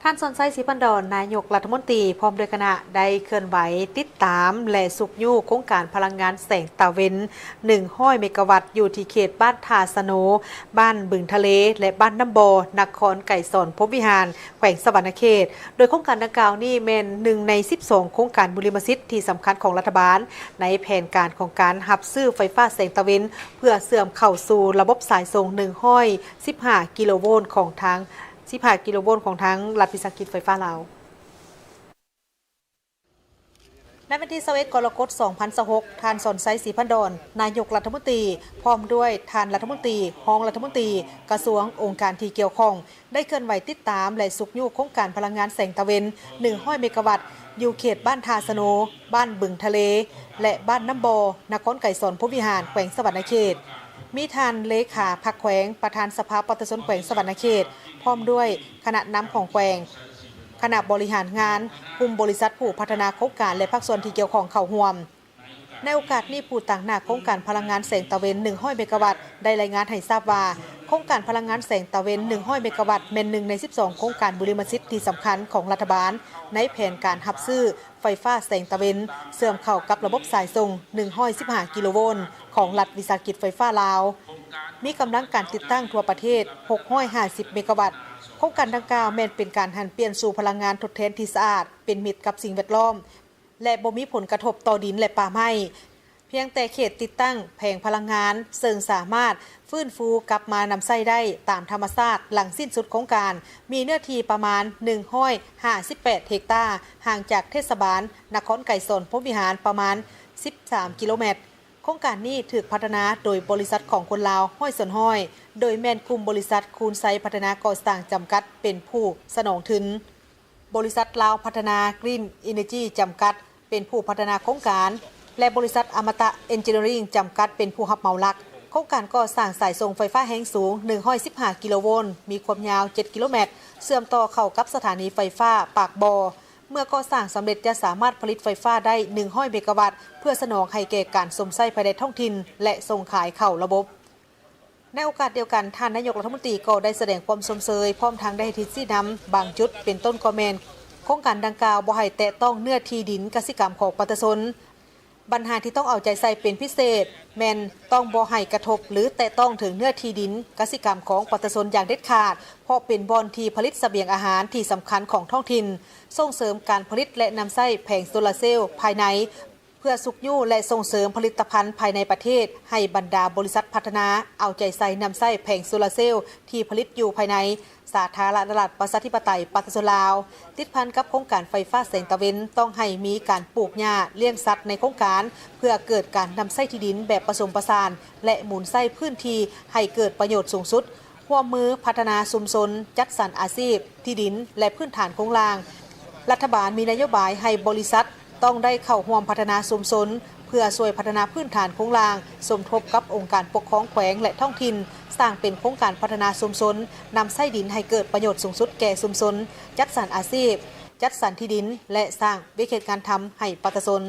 ທ່ານ ສອນໄຊ ສີພັນດອນ ນາຍົກລັດຖະມົນຕີ ພ້ອມດ້ວຍຄະນະ ໄດ້ເຄື່ອນໄຫວຕິດຕາມ ແລະ ຊຸກຍູ້ໂຄງການພະລັງງານແສງຕາເວັນ ໜຶ່ງຮ້ອຍເມກາວັດ ຢູ່ທີ່ເຂດບ້ານທ່າສະໂນ, ບ້ານບຶງທະເລ ແລະ ບ້ານນ້ຳບໍ່, ນະຄອນໄກສອນ ພົມວິຫານ ແຂວງສະຫວັນນະເຂດ. ໂດຍໂຄງການດັ່ງກ່າວນີ້ແມ່ນໜຶ່ງໃນສິບສອງໂຄງການບຸລິມະສິດທີ່ສຳຄັນຂອງລັດຖະບານ ໃນແຜນການຂອງການຮັບຊື້ໄຟຟ້າແສງຕາເວັນ ເພື່ອເຊື່ອມເຂົ້າສູ່ລະບົບສາຍສົ່ງໜຶ່ງຮ້ອຍສິບຫ້າກິໂລໂວນຂອງທາງ ສິບຫ້າກິໂລໂວນຂອງທາງລັດວິສາຫະກິດໄຟຟ້າລາວ. ໃນວັນທີຊາວເອັດ ກໍລະກົດ ສອງພັນຊາວຫົກ ທ່ານ ສອນໄຊ ສີພັນດອນ ນາຍົກລັດຖະມົນຕີ ພ້ອມດ້ວຍທ່ານລັດຖະມົນຕີ, ຮອງລັດຖະມົນຕີ, ກະຊວງ, ອົງການທີ່ກ່ຽວຂ້ອງ ໄດ້ເຄື່ອນໄຫວຕິດຕາມ ແລະ ຊຸກຍູ້ໂຄງການພະລັງງານແສງຕາເວັນ ໜຶ່ງຮ້ອຍເມກາວັດ ຢູ່ເຂດບ້ານທ່າສະໂນ, ບ້ານບຶງທະເລ ແລະ ບ້ານນ້ຳບໍ່, ນະຄອນໄກສອນ ພົມວິຫານ ແຂວງສະຫວັນນະເຂດ. ມີທ່ານເລຂາພັກແຂວງ, ປະທານສະພາປະຊາຊົນແຂວງສະຫວັນນະເຂດ ພ້ອມດ້ວຍຄະນະນຳຂອງແຂວງ, ຄະນະບໍລິຫານງານ, ກຸ່ມບໍລິສັດຜູ້ພັດທະນາໂຄງການ ແລະ ພາກສ່ວນທີ່ກ່ຽວຂ້ອງເຂົ້າຮ່ວມ. ໃນໂອກາດນີ້, ຜູ້ຕາງໜ້າໂຄງການພະລັງງານແສງຕາເວັນ ໜຶ່ງຮ້ອຍເມກາວັດ ໄດ້ລາຍງານໃຫ້ຊາບວ່າ, ໂຄງການພະລັງງານແສງຕາເວັນ ໜຶ່ງຮ້ອຍເມກາວັດ ແມ່ນໜຶ່ງໃນສິບສອງໂຄງການບຸລິມະສິດທີ່ສຳຄັນຂອງລັດຖະບານ ໃນແຜນການຮັບຊື້ ໄຟຟ້າແສງຕາເວັນ ເຊື່ອມເຂົ້າກັບລະບົບສາຍສົ່ງໜຶ່ງຮ້ອຍສິບຫ້າກິໂລໂວນຂອງລັດວິສາຫະກິດໄຟຟ້າລາວ, ມີກຳລັງການຕິດຕັ້ງທົ່ວປະເທດຫົກຮ້ອຍຫ້າສິບເມກາວັດ. ໂຄງການດັ່ງກ່າວແມ່ນເປັນການຫັນປ່ຽນສູ່ພະລັງງານທົດແທນທີ່ສະອາດ, ເປັນມິດກັບສິ່ງແວດລ້ອມ ແລະ ບໍ່ມີຜົນກະທົບຕໍ່ດິນ ແລະ ປ່າໄມ້. ພຽງແຕ່ເຂດຕິດຕັ້ງແຜງພະລັງງານ ເຊິ່ງສາມາດຟື້ນຟູກັບມານຳໃຊ້ໄດ້ຕາມທຳມະຊາດຫຼັງສິ້ນສຸດໂຄງການ ມີເນື້ອທີ່ປະມານໜຶ່ງຮ້ອຍຫ້າສິບແປດເຮັກຕາ, ຫ່າງຈາກເທດສະບານນະຄອນໄກສອນ ພົມວິຫານ ປະມານສິບສາມກິໂລແມັດ. ໂຄງການນີ້ຖືກພັດທະນາໂດຍບໍລິສັດຂອງຄົນລາວຮ້ອຍສ່ວນຮ້ອຍ ໂດຍແມ່ນກຸ່ມບໍລິສັດຄູນໄຊພັດທະນາກໍ່ສ້າງຈຳກັດເປັນຜູ້ສະໜອງທຶນ. ບໍລິສັດລາວພັດທະນາກຣີນເອເນີຈີຈຳກັດເປັນຜູ້ພັດທະນາໂຄງການ ແລະ ບໍລິສັດອະມະຕະເອັນຈິເນີຣິງຈຳກັດເປັນຜູ້ຮັບເໝົາຫຼັກ. ໂຄງການກໍ່ສ້າງສາຍສົ່ງໄຟຟ້າແຮງສູງໜຶ່ງຮ້ອຍສິບຫ້າກິໂລໂວນ ມີຄວາມຍາວເຈັດກິໂລແມັດ ເຊື່ອມຕໍ່ເຂົ້າກັບສະຖານີໄຟຟ້າປາກບໍ່. ເມື່ອກໍ່ສ້າງສຳເລັດຈະສາມາດຜະລິດໄຟຟ້າໄດ້ໜຶ່ງຮ້ອຍເມກາວັດ ເພື່ອສະໜອງໃຫ້ແກ່ການຊົມໃຊ້ພາຍໃນທ້ອງຖິ່ນ ແລະ ສົ່ງຂາຍເຂົ້າລະບົບ. ໃນໂອກາດດຽວກັນ, ທ່ານນາຍົກລັດຖະມົນຕີກໍໄດ້ສະແດງຄວາມຊົມເຊີຍ ພ້ອມທັງໄດ້ໃຫ້ທິດຊີ້ນຳບາງຈຸດ, ເປັນຕົ້ນກໍແມ່ນ ໂຄງການດັ່ງກ່າວບໍ່ໃຫ້ແຕະຕ້ອງເນື້ອທີ່ດິນກະສິກຳຂອງປະຊາຊົນ. ບັນຫາທີ່ຕ້ອງເອົາໃຈໃສ່ເປັນພິເສດ ແມ່ນຕ້ອງບໍ່ໃຫ້ກະທົບ ຫຼື ແຕະຕ້ອງເຖິງເນື້ອທີ່ດິນກະສິກຳຂອງປະຊາຊົນຢ່າງເດັດຂາດ, ເພາະເປັນບ່ອນທີ່ຜະລິດສະບຽງອາຫານທີ່ສຳຄັນຂອງທ້ອງຖິ່ນ, ສົ່ງເສີມການຜະລິດ ແລະ ນຳໃຊ້ແຜງໂຊລາເຊວພາຍໃນ ເພື່ອຊຸກຍູ້ ແລະ ສົ່ງເສີມຜະລິດຕະພັນພາຍໃນປະເທດ ໃຫ້ບັນດາບໍລິສັດພັດທະນາເອົາໃຈໃສ່ນຳໃຊ້ແຜງໂຊລາເຊວທີ່ຜະລິດຢູ່ພາຍໃນສາທາລະນະລັດ ປະຊາທິປະໄຕ ປະຊາຊົນລາວ. ຕິດພັນກັບໂຄງການໄຟຟ້າແສງຕາເວັນ ຕ້ອງໃຫ້ມີການປູກຫຍ້າ, ລ້ຽງສັດໃນໂຄງການ ເພື່ອເກີດການນຳໃຊ້ທີ່ດິນແບບປະສົມປະສານ ແລະ ໝູນໃຊ້ພື້ນທີ່ໃຫ້ເກີດປະໂຫຍດສູງສຸດ. ຮ່ວມມືພັດທະນາຊຸມຊົນ, ຈັດສັນອາຊີບ, ທີ່ດິນ ແລະ ພື້ນຖານໂຄງລ່າງ. ລັດຖະບານມີນະໂຍບາຍໃຫ້ບໍລິສັດຕ້ອງໄດ້ເຂົ້າຮ່ວມພັດທະນາຊຸມຊົນ ເພື່ອຊ່ວຍພັດທະນາພື້ນຖານໂຄງລ່າງ, ສົມທົບກັບອົງການປົກຄອງແຂວງ ແລະ ທ້ອງຖິ່ນ, ສ້າງເປັນໂຄງການພັດທະນາຊຸມຊົນ, ນຳໃຊ້ດິນໃຫ້ເກີດປະໂຫຍດສູງສຸດແກ່ຊຸມຊົນ, ຈັດສັນອາຊີບ, ຈັດສັນທີ່ດິນ ແລະ ສ້າງວຽກເຮັດງານທຳໃຫ້ປະຊາຊົນ.